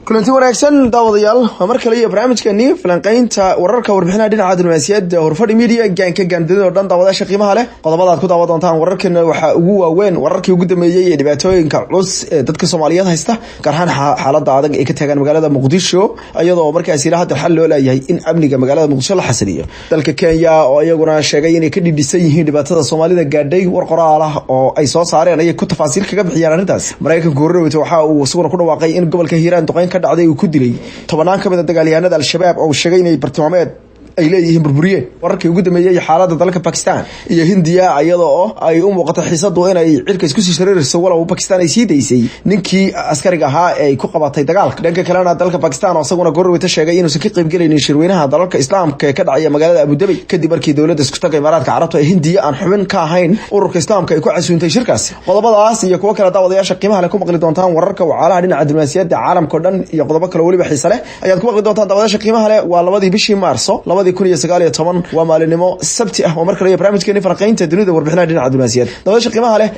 Kulanti wanaagsan, daawadayaal. Waa mar kale iyo barnaamijkeeni falanqeynta wararka, warbixinaha dhinaca diblomaasiyadda, Horfadhi Media, gaanka gaandadida o dhan. Daawadayaasha qiimaha leh, qodobada aad ku daawan doontaan wararkeena waxaa ugu waaweyn wararkii ugu dambeeyey ee dhibaatooyinka culus ee dadka Soomaaliyeed haysta, gaar ahaan xaalada adag ee ka taagan magaalada Muqdisho, iyadoo markaas ilaa hadda xal loo leeyahay in amniga magaalada Muqdisho la xasiliyo. Dalka Kenya oo iyaguna sheegay inay ka dhidhisan yihiin dhibaatada Soomaalida gaadhay, war qoraal ah oo ay soo saareen ayay ku tafaasiil kaga bixiyaan arrintaas. Maraykanku horroweyta waxa uu isaguna ku dhawaaqay in gobolka Hiiraan duqeyn ka dhacday uu ku dilay tobanaan ka mid a dagaalyahanada Al-Shabaab oo uu sheegay inay bartilmaameed ay leeyihiin burburiyeen. Wararkii ugu dambeeyey xaalada dalka Bakistan iyo Hindiya, iyada oo ay u muuqato xiisadu inay cirka isku sii shareerayso, walow Bakistan ay sii daysay ninkii askariga ahaa ee ay ku qabatay dagaalka. Dhanka kalena, dalka Bakistan oo isaguna gorweyta sheegay inuusan ka qaybgelaynin shirweynaha dalalka Islaamka ee ka dhacaya magaalada Abudabi, kadib markii dowladda Isku Taga Imaaraadka Carabta ee Hindiya aan xubin ka ahayn ururka Islaamka ay ku casuuntay shirkaasi. Qodobadaas iyo kuwo kale, daawadayaasha qiimaha leh, ku maqli doontaan wararka wacaalaha dhinaca diblomaasiyadda caalamka o dhan iyo qodobo kale weliba xiise leh ayaad ku maqli doontaan, daawadayaasha qiimaha leh. Waa 2dii bishii Maarso 2019, waa maalinimo Sabti ah. Oo mar kale iyo barnaamijkeeni falanqeynta dunida, warbixinaha dhinaca diblomaasiyadda. Daawadayaasha qiimaha leh,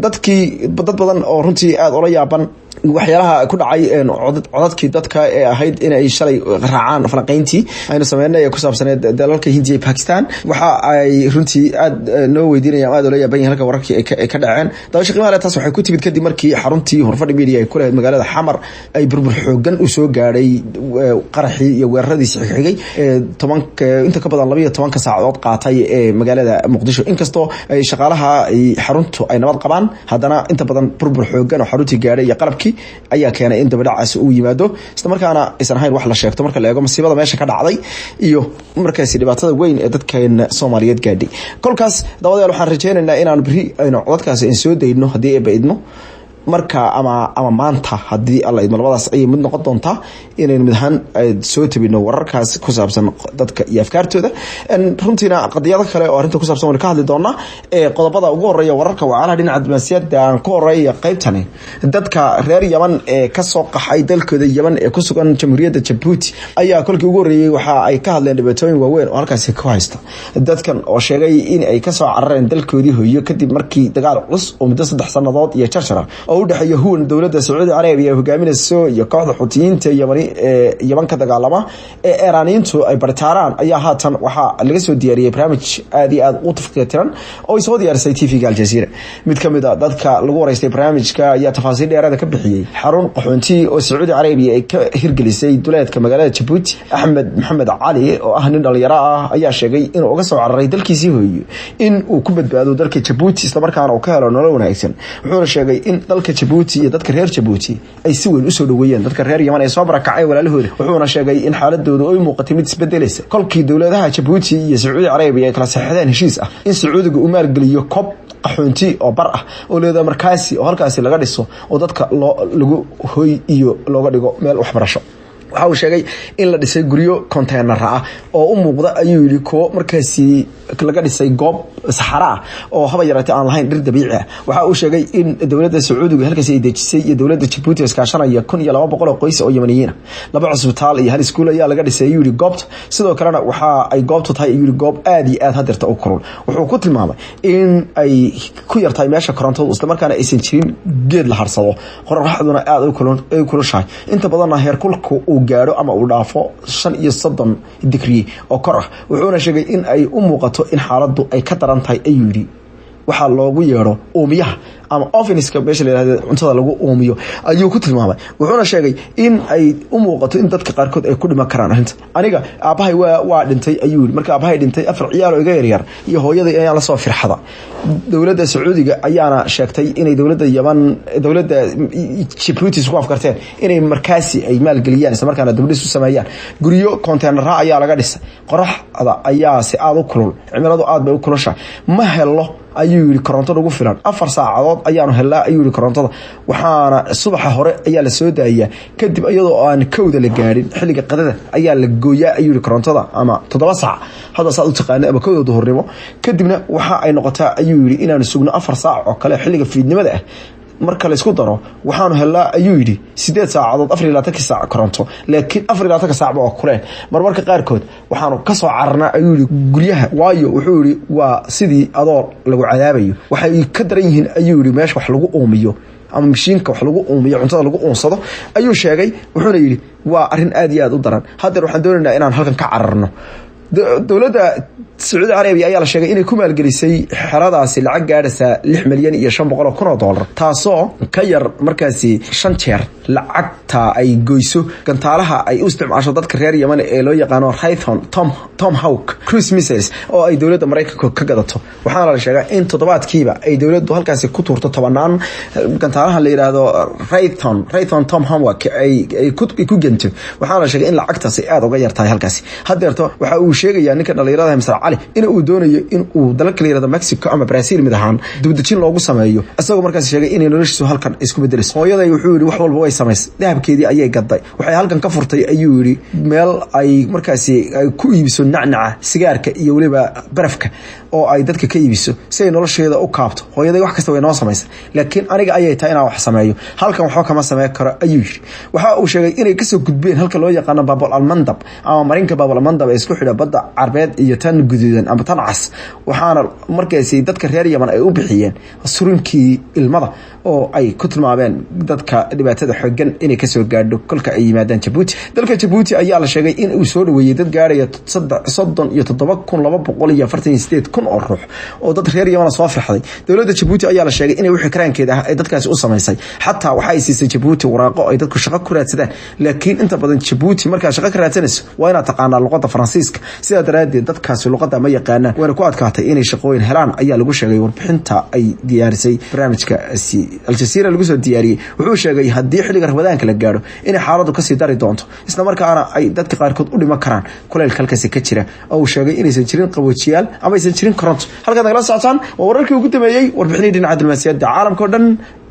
dadkii dad badan oo runtii aada ula yaaban waxyaalaha ku dhacay codadkii dadka ee ahayd inay shalay raacaan falanqeyntii aynu sameynay ee ku saabsaneed dalalka Hindiya iyo Pakistan, waxa ay runtii aada noo weydiinayaan, aada ula yaaban yihin halka wararkii ay ka dhaceen. Daawasha qiimaha leh, taas waxay ku timid kadib markii xaruntii Horfadhi Media ay ku lahayd magaalada Xamar ay burbur xoogan u soo gaadhay qaraxii iyo weeraradiisi xigxigay ee tobanka, inta ka badan 12ka saacadood qaatay ee magaalada Muqdisho. Inkastoo ay shaqaalaha xaruntu ay nabad qabaan, haddana inta badan burbur xoogan oo xaruntii gaadhay iyo qalabkii ayaa keenay in dabadhacaas uu yimaado, isla markaana aysan ahayn wax la sheegto marka la eego masiibada meesha ka dhacday iyo markaasi dhibaatada weyn ee dadkeena Soomaaliyeed gaadhay. Kolkaas, daawadayaal, waxaan rajeynaynaa inaan beri aynu codadkaasi an soo dayno haddii Eeba idmo, marka ama maanta haddii Alla idmo. Labadaas ayay mid noqon doontaa inaynu mid ahaan soo tabino wararkaas ku saabsan dadka iyo afkaartooda. Runtiina qadiyado kale oo arrinta ku saabsan waynu ka hadli doonaa. Ee qodobada ugu horeeya wararka wacaalaha dhinaca diblomaasiyadda aan ku horeeya qeybtani: dadka reer Yaman ee kasoo qaxay dalkooda Yaman ee ku sugan Jamhuuriyadda Jabuuti ayaa kolkii ugu horreeyey waxa ay ka hadleen dhibaatooyin waaweyn oo halkaasi ku haysta. Dadkan oo sheegay in ay kasoo carareen dalkoodii hooyo kadib markii dagaal culus oo muddo 3 sanadood iyo jarjara oo udhexeeya huwan dowladda Sacuudi Carabiya hogaaminayso iyo kooxda Xutiyiinta Yamani ee Yaman ka dagaalama ee Eraaniyiintu ay baritaaraan ayaa haatan waxaa laga soo diyaariyey barnaamij aada iyo aada u tafkiitiran oo ay soo diyaarisay TV-ga Aljazeera. Mid ka mid a dadka lagu wareystay barnaamijka ayaa tafaasiil dheeraada ka bixiyey xarun qaxoonti oo Sacuudi Carabiya ay ka hirgelisay duleedka magaalada Jabuuti. Axmed Maxamed Cali oo ah nin dhalinyaro ah ayaa sheegay inuu uga soo cararay dalkiisii hooyo in uu ku badbaado dalka Jabuuti, islamarkaana uu ka helo nolol wanaagsan. Wuxuuna sheegay in dalka Jabuuti iyo dadka reer Jabuuti ay si weyn usoo dhaweeyeen dadka reer Yaman ee soo barakacay walaalahooda. Wuxuuna sheegay in xaaladooda ay muuqatay mid isbedelaysa kolkii dowladaha Jabuuti iyo Sacuudi Carabiya ay kala saxeexdeen heshiis ah in Sacuudiga uu maalgeliyo kob qaxoonti oo bar ah oo leedahay markaasi oo halkaasi laga dhiso oo dadka loo lagu hoy iyo looga dhigo meel waxbarasho. Waxa uu sheegay in la dhisay guryo container ah oo u muuqda, ayuu yidhi, kuwo markaasi laga dhisay goob saxara ah oo haba yaraatee aan lahayn dhir dabiici ah. Waxa uu sheegay in dowladda Sacuudiga halkaasi ay dejisay iyo dowladda Jabuuti iskaashanaya 1200 oo qoys oo Yamaniyiin ah. Laba cusbitaal iyo hal iskuul ayaa laga dhisay, ayuu yidhi, goobta. Sidoo kalena waxa ay goobtu tahay, ayuu yidhi, goob aada iyo aada hadeerta u kulul. Wuxuu ku tilmaamay in ay ku yartahay meesha korontadu, islamarkaana aysan jirin geed la harsado, qoraxduna aada ay kulushahay, inta badanna heerkulka uu gaadho ama uu dhaafo 35 digrii oo kor ah. Wuxuuna sheegay in ay u muuqato in xaaladdu ay ka daran tahay, ayuu yidhi, waxaa loogu yeedho uumiyaha ama ovenska, meesha la yihahdo cuntada lagu uumiyo ayuu ku tilmaamay. Wuxuuna sheegay in ay u muuqato in dadka qaarkood ay ku dhiman karaan arrinta. "Aniga aabbahay waa dhintay," ayuu yidhi. "Marka aabbahay dhintay, afar ciyaal oo iga yaryar iyo hooyaday ayaan lasoo firxada. Dowladda Sacuudiga ayaana sheegtay inay dowladda Yaman, dowladda Jabuuti isku afkarteen inay markaasi ay maalgeliyaan, isla markaana dibdhis u sameeyaan. Guryo containera ayaa laga dhisay. Qoraxda ayaa si aada u kulul, cimiladu aad bay u kulushahay. Ma helo," ayuu yidhi, "koronto nagu filan. 4 saacadood ayaanu helnaa," ayuu yihi, "korontada, waxaana subaxa hore ayaa la soo daayaa. Kadib iyadoo aan kowda la gaadhin xilliga qadada ayaa la gooyaa," ayuu yihi, "korontada, ama 7 saac hadda saad u taqaana ama kowda duhurnimo. Kadibna waxa ay noqotaa," ayuu yidhi, "inaanu sugno 4 saac oo kale xilliga fiidnimada ah. Marka laysku daro, waxaanu helnaa," ayuu yidhi, "8 saacadood 24kii saac koronto, laakiin 24ka saacba oo kuleel. Marmarka qaarkood waxaanu kasoo cararnaa," ayuu yihi, "guryaha, waayo," wuxuu yihi, "waa sidii adoo lagu cadaabayo. Waxay ka daran yihiin," ayuu yihi, "meesha wax lagu uumiyo." Ama mashiinka wax lagu uumiyo, cuntada lagu uunsado ayuu sheegay. Wuxuuna yidhi waa arrin aad iyo aad u daran. Haddeer waxaan doonaynaa inaan halkan ka cararno. Dowladda Sacuudi Carabiya ayaa la sheegay inay ku maalgelisay xeradaasi lacag gaadhaysa $6,500,000, taasoo ka yar markaasi shan jeer lacagta ay goyso gantaalaha ay u isticmaasho dadka reer Yemen ee loo yaqaano Raytheon Tomahawk cruise missiles oo ay dowladda Maraykanka ka gadato. Waxaana la sheegaa in toddobaadkiiba ay dowladdu halkaasi ku tuurto tobanaan gantaalaha la yidhaahdo Raytheon Tomahawk ay ku gento. Waxaana la sheegay in lacagtaasi aada uga yartahay halkaasi. Haddeerto waxa uu sheegayaa ninka dhalinyarada Mister Cali in uu doonayo in uu dalalka la yirahdo Mexico ama Brazil mid ahaan dibadejin loogu sameeyo, isagoo markaas sheegay inay noloshiisu halkan isku bedelayso. Hooyaday, wuxuu yidhi, wax walba way samaysay, dahabkeedii ayay gaday, waxay halkan ka furtay, ayuu yidhi, meel ay markaasi ay ku iibiso nacnaca, sigaarka iyo weliba barafka oo ay dadka ka iibiso si ay nolosheeda u kaabto. Hooyaday wax kasta way noo samaysay, laakiin aniga ayay tahay inaan wax sameeyo. Halkan waxba kama sameyn karo, ayuu yidhi. Waxa uu sheegay inay kasoo gudbeen halka loo yaqaano Baabul Almandab ama marinka Baabul Almandab ee isku xidha badda Carbeed iyo tan guduudan ama tan cas. Waxaana markaasi dadka reer Yaman ay u bixiyeen surinkii ilmada, oo ay ku tilmaameen dadka dhibaatada xooggan inay kasoo gaadho kolka ay yimaadaan Jabuuti. Dalka Jabuuti ayaa la sheegay in uu soo dhaweeyey dad gaarhaya 37,248 kun oo ruux oo dad reer Yamana soo firxday. Dowladda Jabuuti ayaa la sheegay inay wixii karaankeeda ah ay dadkaasi u samaysay. Xataa waxa ay siisay Jabuuti waraaqo ay dadku shaqo ku raadsadaan, laakiin inta badan Jabuuti markaad shaqo ka raadsanayso waa inaad taqaanaa luqadda Faransiiska. Sidaa daraaddeed dadkaasi luqadda ma yaqaanaan, wayna ku adkaatay inay shaqooyin helaan, ayaa lagu sheegay warbixinta ay diyaarisay barnaamijkaasi Aljazeera lagu soo diyaariyey. Wuxuu sheegay haddii xilliga Ramadaanka la gaadho inay xaaladdu kasii dari doonto, isla markaana ay dadka qaarkood u dhiman karaan kuleylka halkaasi ka jira, oo uu sheegay inaysan jirin qaboojiyaal ama aysan jirin koronto. Halkaad nagala socotaan waa wararkii ugu dambeeyey, warbixinihii dhinaca diblomaasiyadda caalamka o dhan,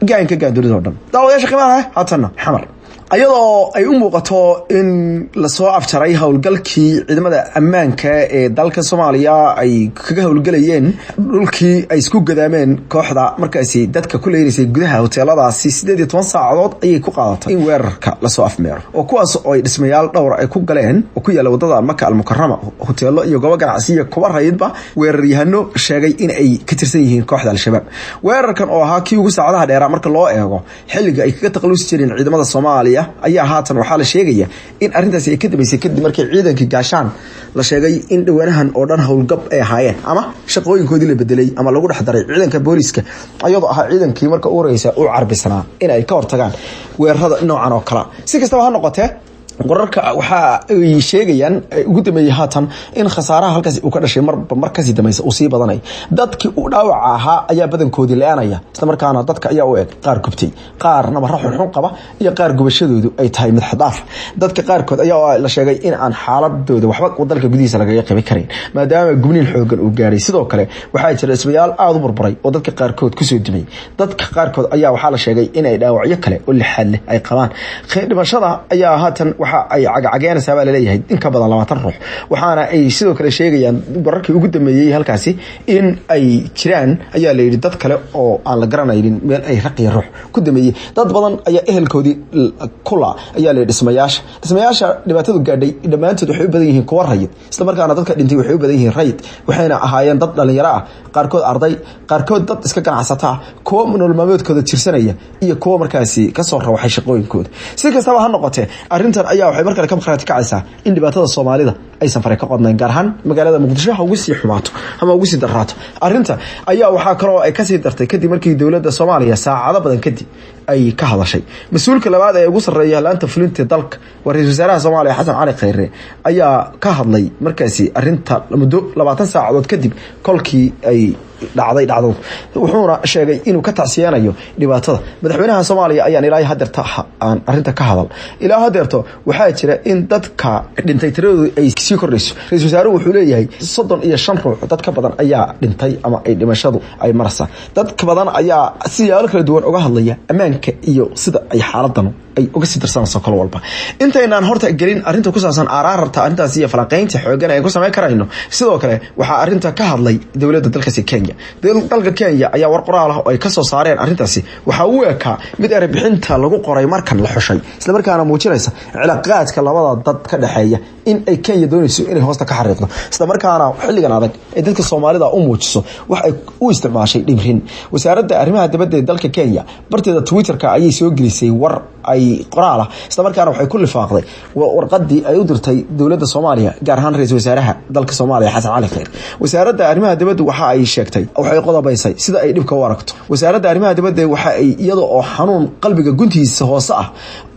gaanka gaan dunida o dhan. Daawadayaasha qiimaha, haatanna Xamar. Ayadoo ay u muuqato in lasoo afjaray howlgalkii ciidamada ammaanka ee dalka Soomaaliya ay kaga howlgelayeen dhulkii ay isku gadaameen kooxda markaasi dadka ku leynaysay gudaha hoteeladaasi, 18 saacadood ayay ku qaadatay in weerarka lasoo afmeero, oo kuwaas oo ay dhismayaal dhowr ay ku galeen oo ku yaalla wadada Maka Almukarama, hoteelo iyo goobo ganacsiya, kuwa rayidba, weeraryahano sheegay in ay ka tirsan yihiin kooxda Al-Shabaab. Weerarkan oo ahaa kii ugu saacadaha dheeraa marka loo eego xilliga ay kaga taqalusi jireen ciidamada Soomaaliya ayaa haatan waxaa la sheegaya in arrintaasi ay ka dambeysay kadib markii ciidankii Gaashaan la sheegay in dhawaanahan oo dhan howlgab ay ahaayeen ama shaqooyinkoodii la bedelay ama lagu dhex daray ciidanka booliska, ayadoo ahaa ciidankii marka u horeysa u carbisanaa in ay ka hortagaan weerarada noocan oo kale. Si kastaba ha noqotee, wararka waxa ay sheegayaan ugu dambeeyey haatan in khasaaraha halkaasi uu ka dhashay marba mar kasii dambaysa uu sii badanay. Dadkii u dhaawaca ahaa ayaa badankoodii le-anaya, isla markaana dadka ayaa u eg qaar gubtay, qaar nabaro xunxun qaba iyo qaar gubashadoodu ay tahay mid xadaaf. Dadka qaarkood ayaa la sheegay in aan xaaladooda waxba dalka gudihiisa lagaga qabi karin, maadaama gubniin xoogan uu gaaray. Sidoo kale waxaa jira dhismayaal aada u burburay oo dadka qaarkood kusoo dumay. Dadka qaarkood ayaa waxaa la sheegay inay dhaawacyo kale oo lixaad leh ay qabaan. Dhimashada ayaa haatan waxa ay cagacageenaysaa, baa laleeyahay, in ka badan 20 ruux. Waxaana ay sidoo kale sheegayaan wararkii ugu dambeeyey halkaasi in ay jiraan, ayaa la yidhi, dad kale oo aan la garanaynin meel ay raqiya ruux ku dambeeyey. Dad badan ayaa ehelkoodii kula, ayaa la yidhi. Dhismayaasha dhibaatadu gaadhay dhammaantood waxay u badan yihiin kuwa rayid, isla markaana dadka dhintay waxay u badan yihiin rayid. Waxayna ahaayeen dad dhalinyaro ah, qaarkood arday, qaarkood dad iska ganacsata ah, kuwa nolol maalmeedkooda jirsanaya iyo kuwa markaasi kasoo rawaxay shaqooyinkooda. Si kastaba ha noqotee, arrintan ayaa waxay mar kale ka markhaati kacaysaa in dhibaatada Soomaalida aysan faray ka qodnayn, gaar ahaan magaalada Muqdisho ha ugu sii xumaato ama ugu sii darraato. Arrinta ayaa waxaa kaloo ay kasii dartay kadib markii dowladda Soomaaliya saacado badan kadib ay ka hadashay. Mas-uulka labaad ee ugu sarreeya laanta fulinta dalka, waa ra-isul wasaaraha Soomaaliya Xasan Cali Khayre, ayaa ka hadlay markaasi arrinta muddo 20 saacadood kadib kolkii ay dhacday dhacdadu, wuxuuna sheegay inuu ka tacsiyanayo dhibaatada. Madaxweynaha Soomaaliya ayaan ilaa hadeerta aan arrinta ka hadal. Ilaa hadeerto waxaa jira in dadka dhintay tiradoodu ay sii kordhayso. Ra-isul wasaaruhu wuxuu leeyahay 35 ruux dad ka badan ayaa dhintay ama ay dhimashadu ay maraysaa. Dad ka badan ayaa siyaalo kala duwan uga hadlaya ammaanka iyo sida ay xaaladanu ay uga sii darsanayso kol walba. Intaynaan horta gelin arrinta ku saabsan aaraarta arrintaas iyo falanqeynta xoogan ay ku samayn karayno, sidoo kale waxaa arrinta ka hadlay dowladda dalkaasi Kenya. Dalka Kenya ayaa war qoraal ah oo ay kasoo saareen arrintaasi waxaa u ekaa mid erebixinta lagu qoray markan la xushay, isla markaana muujinaysa cilaaqaadka labada dad ka dhexeeya. in ay Kenya doonayso inay hoosta ka xariiqdo, isla markaana xilligan adag ee dadka Soomaalida u muujiso wax ay u isticmaashay dhimrin. Wasaaradda arrimaha dibadda ee dalka Kenya barteeda Twitterka ayay soo gelisay war ay qoraal ah, isla markaana waxay ku lifaaqday warqadii ay u dirtay dowladda Soomaaliya, gaar ahaan ra-iisul wasaaraha dalka Soomaaliya, Xasan Cali Khayr. Wasaaradda arrimaha dibadda waxa ay sheegtay, waxay qodobaysay sida ay dhibka u aragto. Wasaaradda arrimaha dibadda waxa ay iyada oo xanuun qalbiga guntiisa hoose ah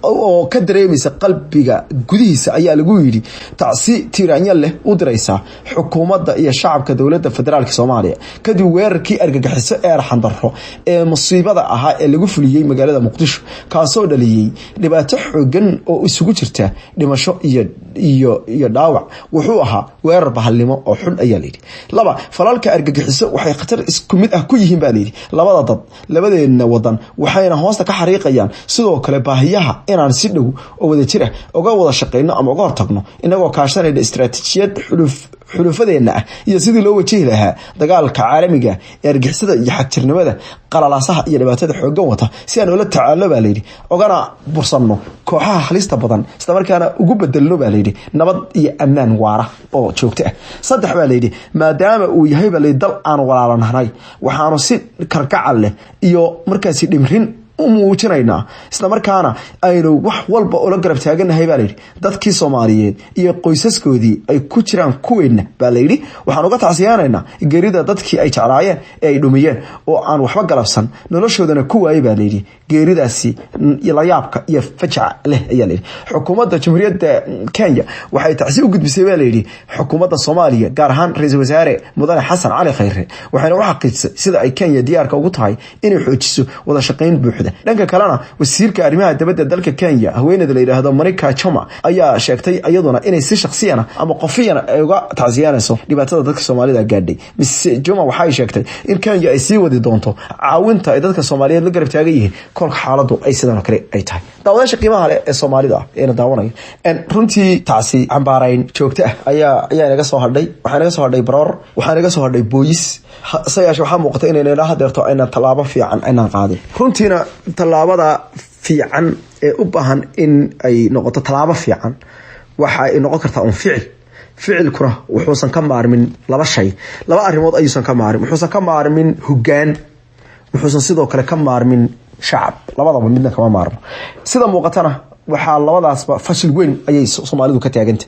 oo ka dareemaysa qalbiga gudihiisa, ayaa lagu yidhi, tacsi tiiraanya leh u diraysaa xukuumadda iyo shacabka dowladda federaalka Soomaaliya kadib weerarkii argagixiso ee arxandarro ee musiibada ahaa ee lagu fuliyey magaalada Muqdisho, kaasoo dhaliyey dhibaato xoogan oo isugu jirta dhimasho iyo dhaawac. Wuxuu ahaa weerar bahalnimo oo xun, ayaa layidhi. Laba, falalka argagixiso waxay khatar isku mid ah ku yihiin, baa layidhi, labada dad, labadeenna wadan, waxayna hoosta ka xariiqayaan sidoo kale baahiyaha inaan si dhow oo wadajir ah uga wada shaqeyno ama uga hortagno, inagoo kaashanayna istaraatiijiyad xulufadeenna ah iyo sidii loo wajihi lahaa dagaalka caalamiga ee argixisada iyo xagjirnimada, qalalaasaha iyo dhibaatada xoogan wata, si aan ula tacaalo, baa layidhi, ogana bursanno kooxaha halista badan, islamarkaana ugu bedelno, baa layidhi, nabad iyo ammaan waara oo joogto ah. Saddex, baa layidhi, maadaama uu yahay, baa layidhi, dal aan walaalanahnay, waxaanu si kargacal leh iyo markaasi dhimrin u muujinaynaa, isla markaana aynu wax walba ula garab taaganahay, baa layidhi, dadkii Soomaaliyeed iyo qoysaskoodii ay ku jiraan kuweenna, baa layidhi. Waxaan uga tacsiyaanaynaa geerida dadkii ay jeclaayeen ee ay dhumiyeen oo aan waxba galabsan, noloshoodana ku waayay, baa layidhi, geeridaasi layaabka iyo fajaca leh, ayaa layidhi. Xukuumadda Jamhuuriyadda Kenya waxay tacsi u gudbisay, baa layidhi, xukuumadda Soomaaliya, gaar ahaan ra-iisul wasaare mudane Xasan Cali Khayre, waxayna u xaqiijisay sida ay Kenya diyaarka ugu tahay inay xoojiso wada shaqayn buuxda. Dhanka kalena, wasiirka arrimaha dibadda dalka Kenya, haweeneyda la yidhaahdo Monica Juma, ayaa sheegtay iyaduna inay si shaksiyana ama qofiyana ay uga tacsiyaanayso dhibaatada dadka Soomaalida gaadhay. Miss Juma waxay sheegtay in Kenya ay sii wadi doonto caawinta ay dadka Soomaaliyeed la garab taagan yihiin kolka xaaladu ay sidan oo kale ay tahay. Daawadayaasha qiimaha leh ee Soomaalida ah eena daawanaya, runtii tacsi cambaarayn joogto ah ayaa inaga soo hadhay. Waxaa inaga soo hadhay baroor, waxaa inaga soo hadhay booyis. Hase yeeshee, waxaa muuqata inayna ilaa hadeerto aynan tallaabo fiican aynan qaadin. Runtiina tallaabada fiican ee u baahan in ay noqoto tallaabo fiican waxa ay noqon kartaa un ficil. Ficilkuna wuxuusan ka maarmin laba shay, laba arrimood ayuusan ka maarmin. Wuxuusan ka maarmin hoggaan, wuxuusan sidoo kale ka maarmin shacab. Labadaba midna kama maarmo. Sida muuqatana, waxaa labadaasba fashil weyn ayay Soomaalidu ka taaganta.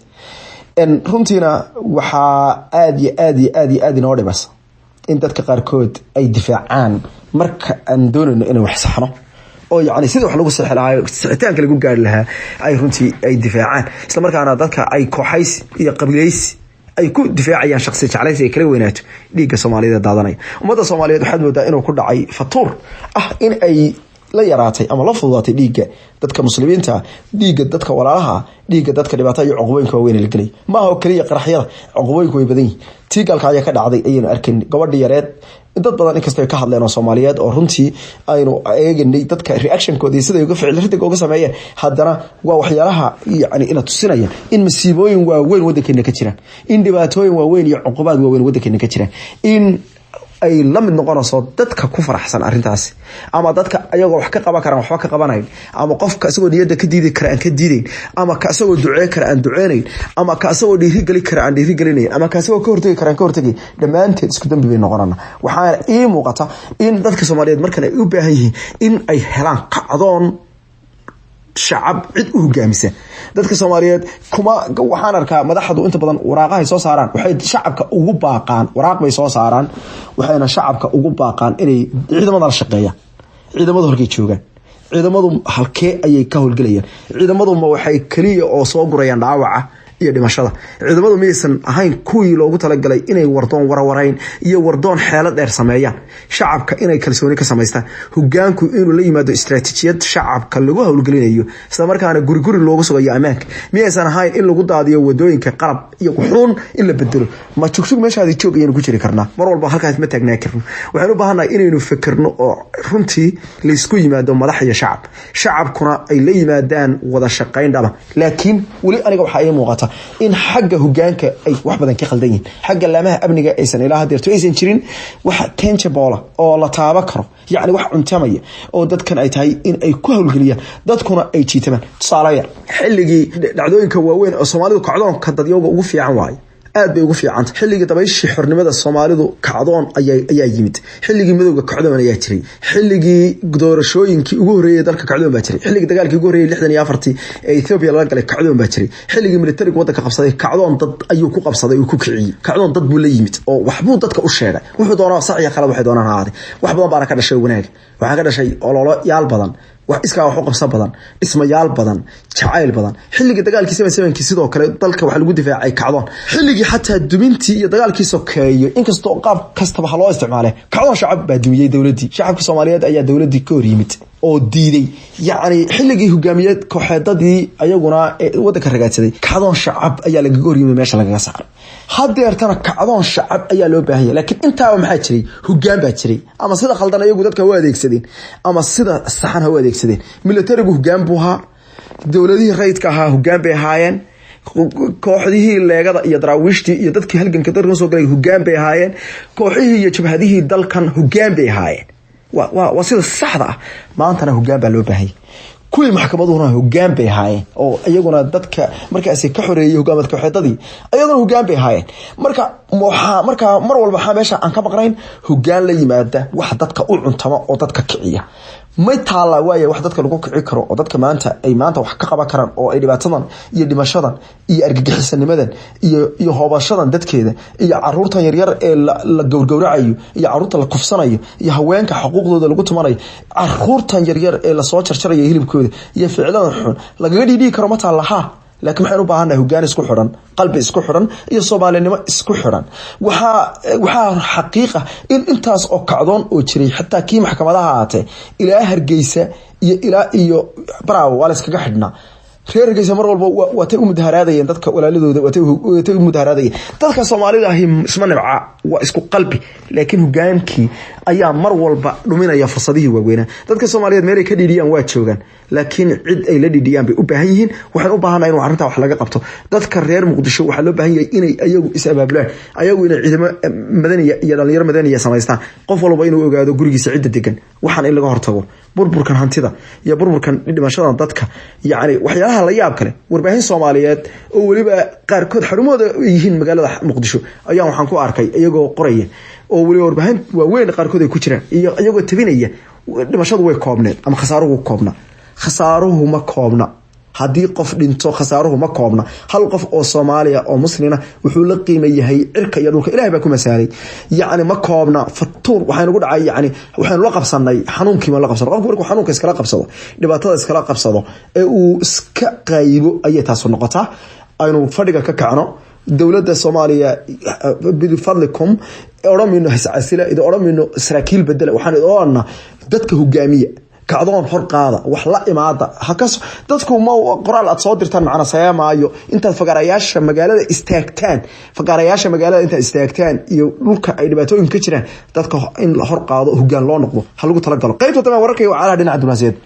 Runtiina waxaa aada iyo aad iyo aad iyo aad inoo dhibasa in dadka qaarkood ay difaacaan marka aan doonayno inay wax saxno, oo yacni sidii wax lagu sixi lahaa, sixitaanka lagu gaari lahaa, ay runtii ay difaacaan, isla markaana dadka ay kooxaysi iyo qabiileysi ay ku difaacayaan, shaqsi jeclaysi ay kala weynaato dhiigga Soomaaliyeed ee daadanaya. Ummadda Soomaaliyeed waxaad moodaa inuu ku dhacay fatuur ah in ay la yaraatay ama la fududaatay dhiigga dadka Muslimiinta, dhiigga dadka walaalaha, dhiigga dadka dhibaatada iyo cuqubooyinka waaweyn la gelay. Maaha oo keliya qaraxyada, cuqubooyinku way badan yihin. Tii galka ayaa ka dhacday ayaynu arkayn, gabadhi yareed. Dad badan inkastoo ay ka hadleen oo Soomaaliyeed oo runtii aynu eeganay dadka reactionkooda iyo siday uga ficil ridiga uga sameeyeen, haddana waa waxyaalaha yani ina tusinaya in masiibooyin waaweyn waddankeena ka jiraan, in dhibaatooyin waaweyn iyo cuqubaad waaweyn waddankeena ka jiraan, in ay la mid noqonayso dadka ku faraxsan arrintaasi ama dadka ayagoo wax ka qaban karaan waxba ka qabanayn, ama qofka isagoo niyadda ka diidi kara aan ka diidayn, ama ka isagoo ducee kara aan duceynayn, ama ka isagoo dhiirigeli kara aan dhiirigelinayn, ama ka isagoo ka hortegi kara aan ka hortegayn. Dhammaanteed isku dambi bay noqonana. Waxaana ii muuqata in dadka Soomaaliyeed markan ay u baahan yihiin in ay helaan kacdoon shacab, cid u hogaamisa dadka Soomaaliyeed. Kuma waxaan arkaa madaxdu inta badan waraaqahay soo saaraan, waxay shacabka ugu baaqaan, waraaq bay soo saaraan, waxayna shacabka ugu baaqaan inay ciidamada la shaqeeyaan. Ciidamadu halkay joogaan? Ciidamadu halkee ayay ka howlgelayaan? Ciidamadu ma waxay keliya oo soo gurayaan dhaawaca iyo dhimashada? Ciidamadu miyaysan ahayn kuwii loogu talagalay inay wardoon warawarayn iyo wardoon xeelo dheer sameeyaan, shacabka inay kalsooni ka samaystaan, hogaanku inuu la yimaado istaraatiijiyad shacabka lagu howlgelinayo, isla markaana guri guri loogu sugayo ammaanka? Miyaysan ahayn in lagu daadiyo wadooyinka qalab iyo wuxuun in la bedelo? Ma jugjug meeshaadi joog ayaynu ku jiri karnaa? Mar walba halkaas ma taagnaa karno. Waxaynu u baahannahay inaynu fikirno oo runtii laysku yimaado madax iyo shacab, shacabkuna ay la yimaadaan wada shaqayn dhaba. Laakiin weli aniga waxaa ii muuqata In xagga hogaanka ay wax badan ka khaldan yihiin, xagga laamaha amniga aysan ilaa hadeerto aysan jirin wax tangible oo la taaba karo, yacni wax cuntamaya oo dadkan ay tahay in ay ku howlgeliyaan, dadkuna ay jiitamaan. Tusaalayaal, xilligii dhacdooyinka waaweyn oo Soomaalidu kacdoonka dadyowga ugu fiican waaye, aad bay ugu fiicanta. Xilligii dabayshii xornimada Soomaalidu kacdoon ayaa yimid. Xilligii midowga kacdoon ayaa jiray. Xilligii doorashooyinkii ugu horreeyay dalka kacdoon baa jiray. Xilligii dagaalkii ugu horreeyay 64-tii ee Ethiopia lala galay kacdoon baa jiray. Xilligii militariga waddanka qabsaday kacdoon dad ayuu ku qabsaday, uu ku kiciyey kacdoon dad buu la yimid oo waxbuu dadka u sheegay. Wuxuu doonaa sax iyo khalad waxay doonaan ahaatee, wax badan baana ka dhashay wanaag. Waxaa ka dhashay ololo yaal badan, wax iskaa wax u qabso badan, dhismayaal badan, jacayl badan. Xilligii dagaalkii 77-kii sidoo kale dalka waxaa lagu difaacay kacdoon. Xilligii xataa dumintii iyo dagaalkii sokeeyo, inkastoo qaab kastaba ha loo isticmaale, kacdoon shacab baa dumiyey dowladdii. Shacabka Soomaaliyeed ayaa dowladdii ka hor yimid oo diiday. Yacni xilligii hogaamiyeed kooxeedadii ayaguna waddanka ragaadsaday, kacdoon shacab ayaa lagaga hor yimid, meesha lagaga saaray. Hadeertana kacdoon shacab ayaa loo baahan yahay. Laakiin intaaba maxaa jiray? Hogaan baa jiray. Ama sida khaldan ayagu dadka u adeegsadeen ama sida saxan ha u adeegsadeen. Militarigu hogaan buu ahaa, dowladihii rayidka ahaa hogaan bay ahaayeen, kooxdihii leegada iyo daraawiishtii iyo dadkii halganka dalkan soo galay hogaan bay ahaayeen, kooxihii iyo jabhadihii dalkan hogaan bay ahaayeen. Waa sida saxda ah. Maantana hogaan baa loo baahanyay. Kuwii maxkamaduhuna hogaan bay ahaayeen oo iyaguna dadka markaasi ka xoreeyey hogaamad kooxeedadii, iyaguna hogaan bay ahaayeen. Marka waxaa markaa mar walba waxaa meesha aan ka maqnayn hogaan la yimaada wax dadka u cuntama oo dadka kiciya. May taalla waaya wax dadka lagu kici karo oo dadka maanta ay maanta wax ka qaban karaan oo ay dhibaatadan iyo dhimashadan iyo argagixisanimadan iyo hoobashadan dadkeeda iyo caruurtan yaryar ee la gowrgowracayo iyo caruurta la kufsanayo iyo haweenka xuquuqdooda lagu tumanayo, caruurtan yaryar ee lasoo jarjarayo hilibkooda iyo ficiladan xun lagaga dhiidhigi karo, ma taalla? Ha. Laakiin waxaynu u baahannahay hogaan isku xidhan, qalbi isku xidhan iyo Soomaalinimo isku xidhan. Waxaa xaqiiqa in intaas oo kacdoon oo jiray, xataa kii maxkamadaha ahaatee, ilaa Hargeysa iyo ilaa iyo Baraawo waa la iskaga xidhnaa. Reer Hargeysa mar walba waatay u mudaharaadayeen dadka walaaladooda, waatay u mudaharaadayeen. Dadka Soomaalida ahi isma nibca, waa isku qalbi, laakiin hogaankii ayaa mar walba dhuminaya fursadihii waaweynaa. Dadka Soomaaliyeed meelay ka dhiidhiyaan waa joogaan, laakiin cid ay la dhiidhiyaan bay u baahan yihiin. Waxaan u baahannahay in arrintaa wax laga qabto. Dadka reer Muqdisho waxaa loo baahan yahay inay ayagu is abaabulaan, ayagu inay ciidamo madaniya iyo dhalinyaro madaniya samaystaan. Qof walba inuu ogaado gurigiisa cidda degan. Waxaan in laga hortago, burburkan hantida iyo burburkan dhimashadan dadka. Yacni waxyaalaha la yaab kale, warbaahin Soomaaliyeed oo weliba qaarkood xarumahooda ay yihiin magaalada Muqdisho ayaa waxaan ku arkay iyagoo qoraya, oo weliba warbaahin waaweyn qaarkood ay ku jiraan, iyo iyagoo tabinaya dhimashadu way koobneed ama khasaaruhu koobna. Khasaaruhu ma koobna. Haddii qof dhinto, khasaaruhu ma koobna. Hal qof oo Soomaaliya oo muslina wuxuu la qiima yahay cirka iyo dhulka. Ilahay baa ku masaalay. Yacni ma koobna. Fatuur waxaynu ku dhacay, yacni waxaynu la qabsanay xanuunkii baan la qabsanay. Qofku markuu xanuunka iskala qabsado, dhibaatada iskala qabsado ee uu iska qaybo, ayay taasu noqotaa. Aynu fadhiga ka kacno. Dowladda Soomaaliya, bifadlikum, odhan mayno hiscasila, idin odhan mayno saraakiil bedela. Waxaan idin odhanaa dadka hogaamiya, kacdoon hor qaada, wax la imaada. Hakas dadku ma qoraal aad soo dirtaan macna sameemaayo. Intaad fagaarayaasha magaalada istaagtaan, fagaarayaasha magaalada intaad istaagtaan iyo dhulka ay dhibaatooyin ka jiraan, dadka in la hor qaado, hogaan loo noqdo, ha lagu talagalo. Qaybta dambe wararka iyo wacalaha dhinaca diblomaasiyadeed.